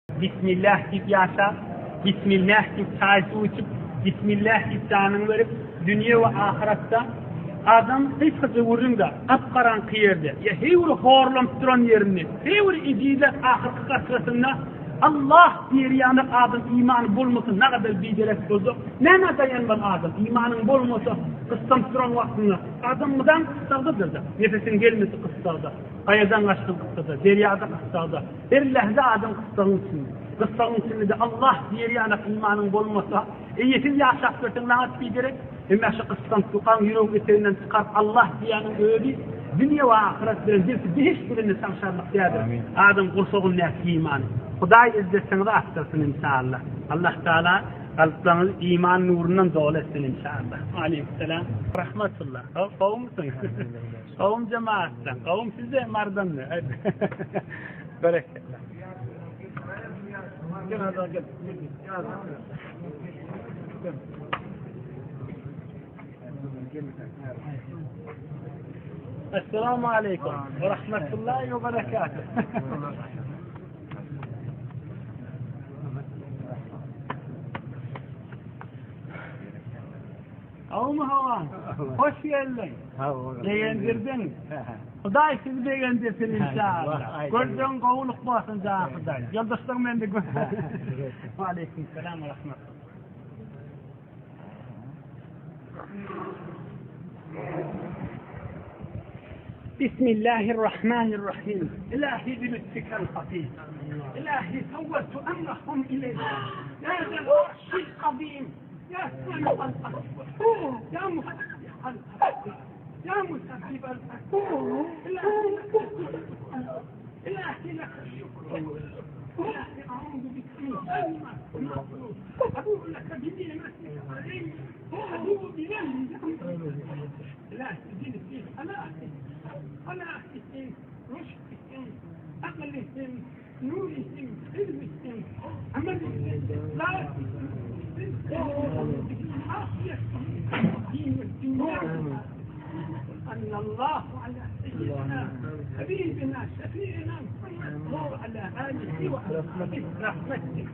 Bismillah diýip ýaşap, Bismillah diýip çaý-suw içip, Bismillah diýip janyňy berip, dünýe we ahyratda adam gysgaça gürrüňde gap-garaňky ýerde ýa heý bir horlanyp duran ýerinde, heý bir ejizläp ahyrky katrasynda Allah diýer ýaly adam imany bolmasa nagadar biderek boljak. Nämä daýanmaly adam? Imanyň bolmasa gyssanyp duran wagtyňda adam mydam gyssagdadyr-da. Nefesiň gelmesi gyssagda. Gaýadan gaçdyň gyssada, derýada gyssagda. Her lähze adam gyssagyň içinde. Gyssagyň içinde-de Allah diýer ýaly imanyň bolmasa, eýesiz ýaşap berseň maňa biderek. Emma şu gyssanyp dukaň ýüregiň eteginden çykaryp Allah diýýäniň özi dünýe we ahyret bilen belki behişt bilen-de çalşarlyk däldir. Adam gursagyndaky imany. Hudaý yzzetinizi artdyrsyn inşallah. Allah Taala kalplaryňyzy iman nurundan doly etsin inşallah. Aleýkumsalam. Rahmatullah. Gowumysyň? Gowum jemaatdan. Gowum sizde Mardanmy? Berekella. Gel azal gel. Esselamu aleýkum we rahmetullahi we berekatuh. Gowumy hawa? Hoş geldiň. Begendirdiň. Hudaý sizi begendirsin inşallah. Görjegiň gowulyk bolsun jan Hudaý. Ýoldaşlaryň mende gör. Aleýkum salam we rahmetullah. Bismillahirrahmanirrahim. Ilahi bilütfikel hafif. Ilahi sawweltu emrahum ileyk. Ya zel arşil azim. Ya sami'al aswat. Ya muhaddihal Ya musabbibal İlahi İlahi leke şükür. İlahi a'udhu bike min şerri ma sana'tu. Abu'u leke bi ni'metike aleyye. Abu'u bi İlahi dinihim, salahihim, salahihim, rüşdihim, aklihim, nurihim, ilmihim, amelihim, ihlasihim, rizkihim, afiyetihim, ve dünyahim. Sallallahu ala seyyidina, habibina, şefiina Muhammed ve ala alihi ve ashabihi rahmetih.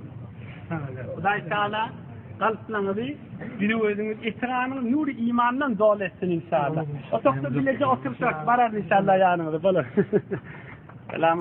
Hudaý Teala kalplaryňyzy, ýüregiňizi, etranyňyzy nury imandan doly etsin inşallah. Otagda bileje otursak barar inşallah ýanyňyza bolar. Selam.